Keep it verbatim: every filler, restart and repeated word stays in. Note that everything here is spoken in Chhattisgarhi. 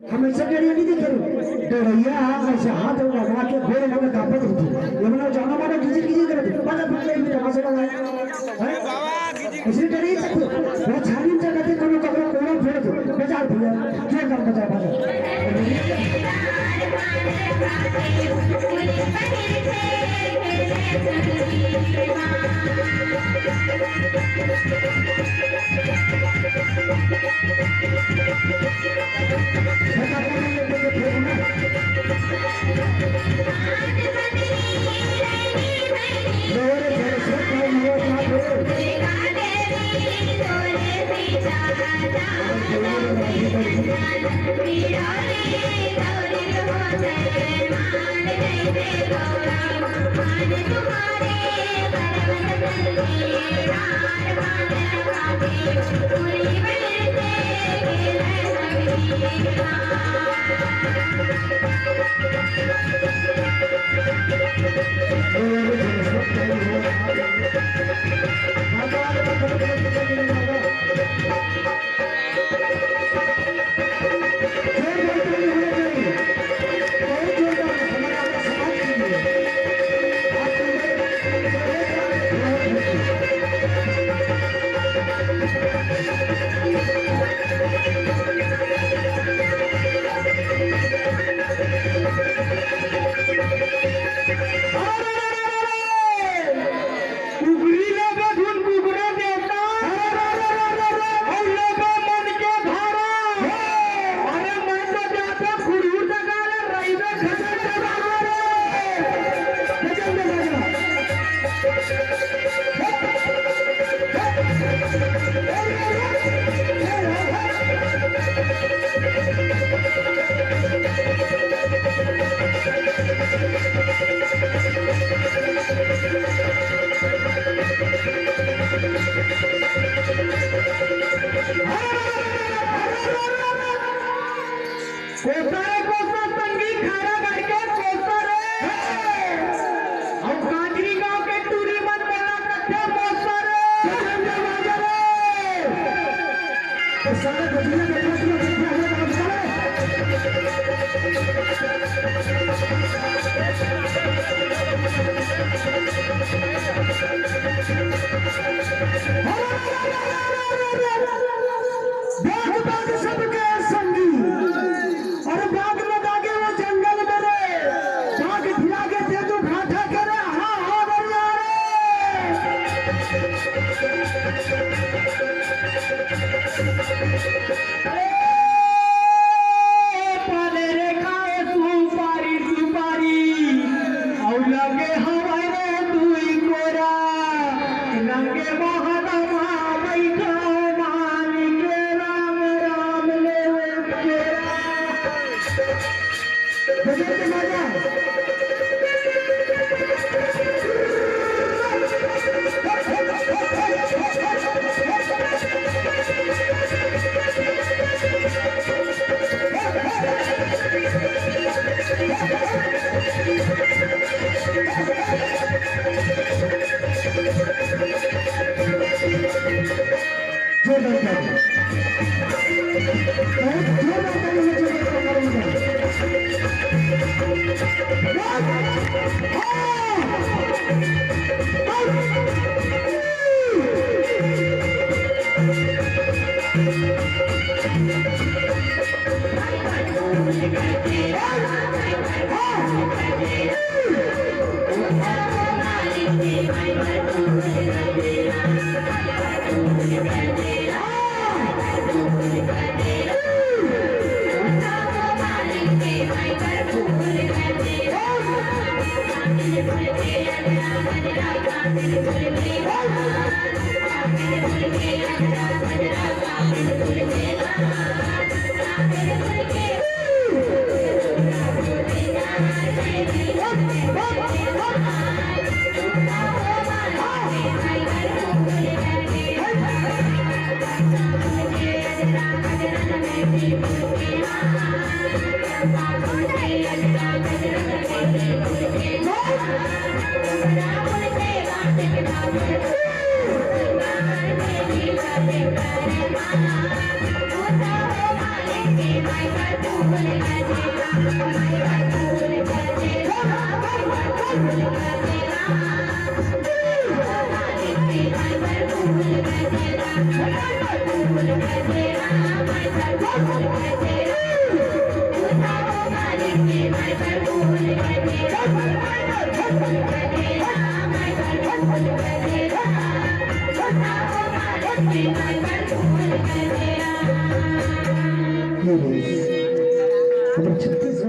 हम ऐसा डरिया नहीं देखे रहे। डरिया ऐसे हाथ लगा के गोड़ मन कांपत रहिथे। ये मन जानो मानो गिजिर गिजिर करत रहिथे। बजा फट ले, तमाशा लगा। हैं? ऐसे डरिया तक वो छानी में जाके कोनो ककरो कोड़ा फोड़ दे। बजा भैया, जोरदार बजा, बजा। कुकरी लेबे धुन कुकरा देवता। अउ लेबे मन के धारा। अरे मैं तो जाते कुड़ियों तक आले रहिबे खतरनाक। कोसा रे कोसा संगी खारा करके कोसा रे। अउ काजरी गांव के टूरी मन मेला कथे कोसा रे। तो सारे बजरिया के पास में बैठे हुए काम करे। बाघ, बाघ सबके संगी। अरे बाघ न दागे वो जंगल में रे। बाघ ढिला के दे दू घाटा करे, हाँ, हाँ, बरिया रे। ए, पाले रे खाए सुपारी, सुपारी। अउ लगे हवय रे दुई कोरा। रंगे बहनवा बइठा नानी के राम राम ले केरा। बजरंग माया। जोरदार ताली। बहुत जोरदार ताली हो, जोरदार ताली हो। ये रहे हमारे छत्तीस